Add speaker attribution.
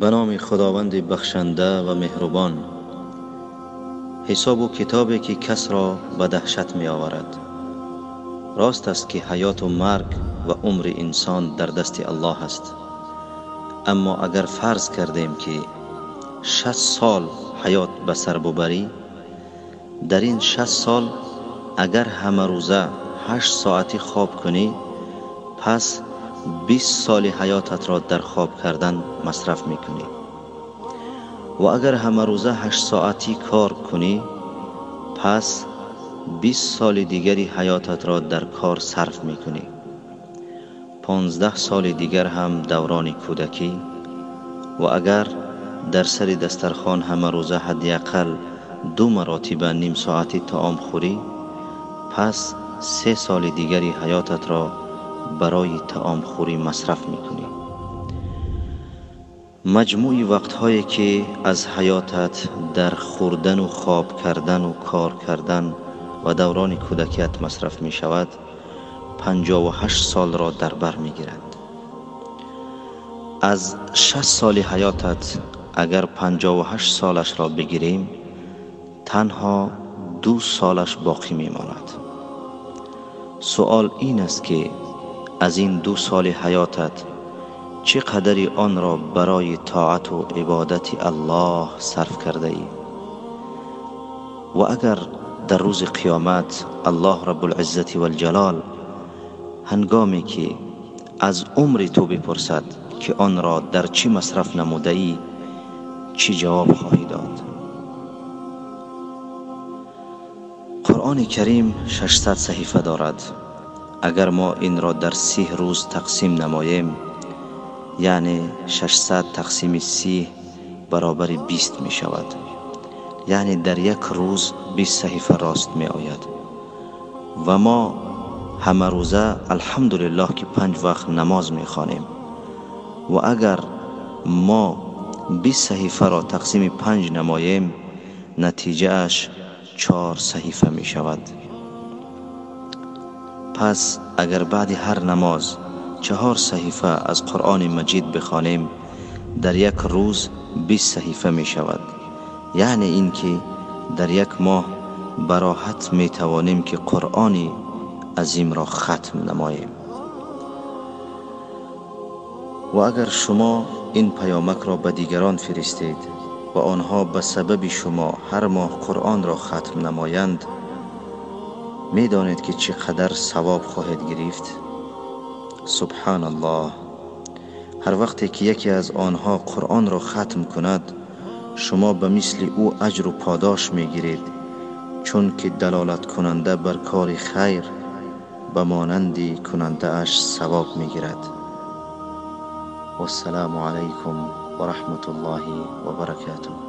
Speaker 1: Ба номи Худованди бахшанда ва меҳрубон. Ҳисобу китобе ки касро ба даҳшат меоварад. Рост аст ки ҳаёту марг ва умри инсон дар дасти Аллоҳ аст. Аммо агар фарз кардем ки 60 сол ҳаёт ба сар бубарӣ, дар ин 60 сол агар ҳамарӯза 8 соатӣ хоб кунӣ, пас 20 соли ҳаётатро дар хоб кардан масраф мекунӣ. Ва агар ҳамарӯза 8 соатӣ кор кунӣ, пас 20 соли дигари ҳаётатро дар кор сарф мекунӣ. 15 соли дигар ҳам даврони кӯдакӣ. Ва агар дар сари дастархон ҳамарӯза ҳадди ақал 2 маротиба ним соатӣ таом хӯрӣ, пас 3 соли дигари ҳаётатро барои таомхӯрӣ масраф мекунӣ. Маҷмӯи вақтҳое ки аз ҳаётат дар хӯрдану хоб кардану кор кардан ва даврони кӯдакият масраф мешавад, 58 солро дар бар мегирад. Аз 60 соли ҳаётат агар 58 солашро бигирем, танҳо 2 солаш боқӣ мемонад. Суол ин аст ки аз ин 2 соли ҳаётат чӣ қадари онро барои тоату ибодати Аллоҳ сарф кардаӣ? Ва агар дар рӯзи қиёмат Аллоҳ Раббулиззати валҷалол ҳангоме ки аз умри ту бипурсад ки онро дар чӣ масраф намудаӣ, чӣ ҷавоб хоҳӣ дод? Қуръони Карим 600 саҳифа дорад. Агар мо инро дар 30 рӯз тақсим намоем, яъне 600 тақсими 30 баробари 20 мешавад. Яъне дар як рӯз 20 саҳифа рост меояд. Ва мо ҳамарӯза алҳамдулиллоҳ ки 5 вақт намоз мехонем. Ва агар мо 20 саҳифаро тақсими 5 намоем, натиҷааш 4 саҳифа мешавад. Пас агар баъди ҳар намоз 4 саҳифа аз Қуръони Маҷид бихонем, дар як рӯз 20 саҳифа мешавад. Яъне ин ки дар як моҳ бароҳат метавонем ки Қуръони азимро хатм намоем. Ва агар шумо ин паёмакро ба дигарон фиристед ва онҳо ба сабаби шумо ҳар моҳ Қуръонро хатм намоянд, медонед ки чӣ қадар савоб хоҳед гирифт? Субҳаналлоҳ! Ҳар вақте ки яке аз онҳо Қуръонро хатм кунад, шумо ба мисли ӯ аҷру подош мегиред, чун ки далолаткунанда бар кори хайр ба монанди кунандааш савоб мегирад. Вассалому алайкум ва раҳматуллоҳи ва баракатуҳ.